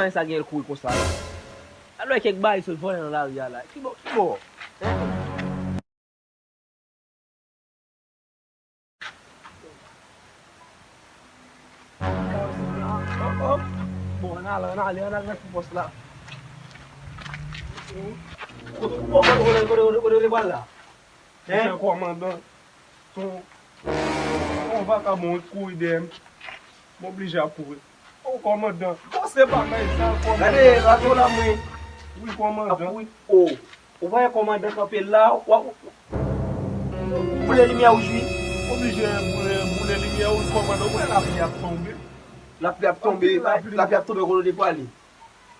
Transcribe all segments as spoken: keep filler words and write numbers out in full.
Kòman sa gen l kouri konsa la? Alò, kèk bagay sot vòlè nan lari a la. Ki bò, ki bò? Hein? Oh, oh. Bon, ann ale, ann ale, ann ale nan ti pòs la. Oh, oh, kote, kote, kote, kote, kote w te pral la? Hein? Monchè kòmandan, se yon, yon vakabon ki kouri dèyè m. M oblije ap kouri. O kòmandan, bon, se bagay sa, kòmandan. Gade, rato la, mwen. Wi, kòmandan. Ap kouri. O, ou pa wè kòmandan kanpe la, w ap, ou boule limyè wouj, wi. Oblije boule, boule limyè wouj, kòmandan. Ou wè lapli ap tonbe. Lapli ap tonbe, lapli ap tonbe kote w te prale.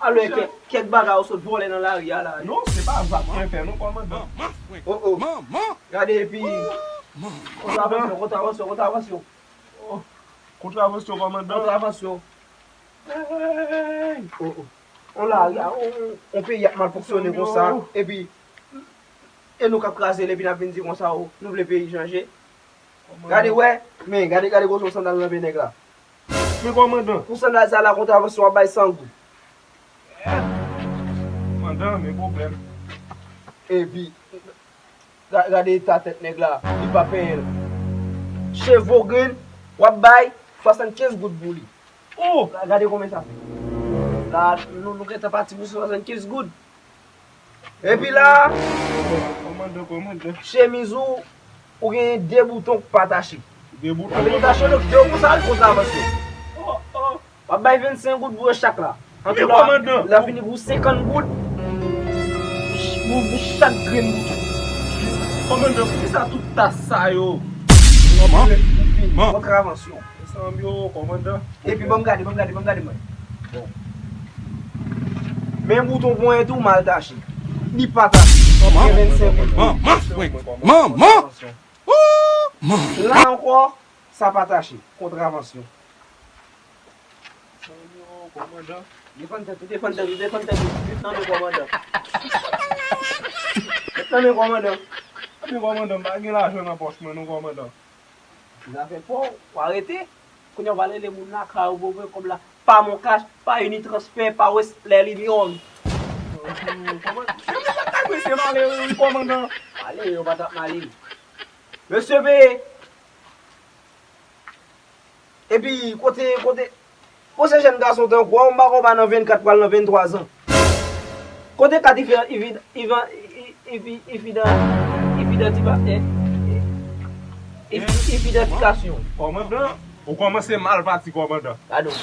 Alò, kèk, kèk bagay ou sot vòlè nan lari a la. Non, se pa zak mwen fè, non, kòmandan. Oh, oh. Gade, epi, kontravansyon, kontravansyon, kontravansyon. Oh, kontravansyon, kòmandan. Kontravansyon. Hey! Oh, oh. On lari a, on, on peyi ap mal fonksyone konsa. Epi, e nou k ap kraze l, epi n ap vin di konsa, oh, nou vle peyi chanje. Gade, wè, men, gade, gade gwosè sandal nan pye nèg la. Men kòmandan. Pou sandal sa la, kontravansyon w ap bay san goud. Kòmandan, men pwoblèm. Epi, ga-, gade eta tèt nèg la, li pa penyen l. Cheve w grenn, w ap bay swasannkenz goud pou li. Oh! Ga-, gade konbyen sa fè. La, nou, nou gentan pati pou swasannkenz goud. Epi la, kòmandan, kòmandan. Chemiz ou, ou genyen de bouton k pa tache. De bouton? Li tache, donk, de bouton sa, al kontravansyon. Oh, oh. W ap bay vennsenk goud pou yo chak la. An tou la, l ap vini pou senkant goud pou, pou chak grenn bouton. Kòmandan, poukisa tout tas sa yo? Kòman? Kontravansyon. Mezanmi, oh, kòmandan. Epi, ban m gade, ban m gade, ban m gade, mwen. Bon. Men bouton ponyèt ou mal tache. Li pa tache. Kòman? Gen vennsenk goud. Manman, manman. Ooh, manman. La ankò, sa pa tache. Kontravansyon. Mezanmi, oh, kòmandan. Defann tèt ou, defann tèt ou, defann tèt ou. Met nan men kòmandan. Met nan men kòmandan. Men kòmandan, m pa gen lajan nan pòch mwen, non, kòmandan. Zafè pa w, w arete. Kounye a w va rele moun lakay ou pou voye kòb la pa Moncash, pa Unitransfer, pa Western Union. Kòmandan, men moun lakay mwen se malere, wi, kòmandan. Malere, yo pa t ap malere. Mesye peye. Epi, kote, kote, bon, se jèn gason tankou w, m pa konn pa nan vennkat pral nan venntwa zan. Kote kat ifi-, ifi-, ivan-, i-, i-, ifi-, ifidan-, ifidantifa-, eh, eh, ifi-, ifidantikasyon? Kòmandan, ou kòmanse mal pati, kòmandan. Gadon.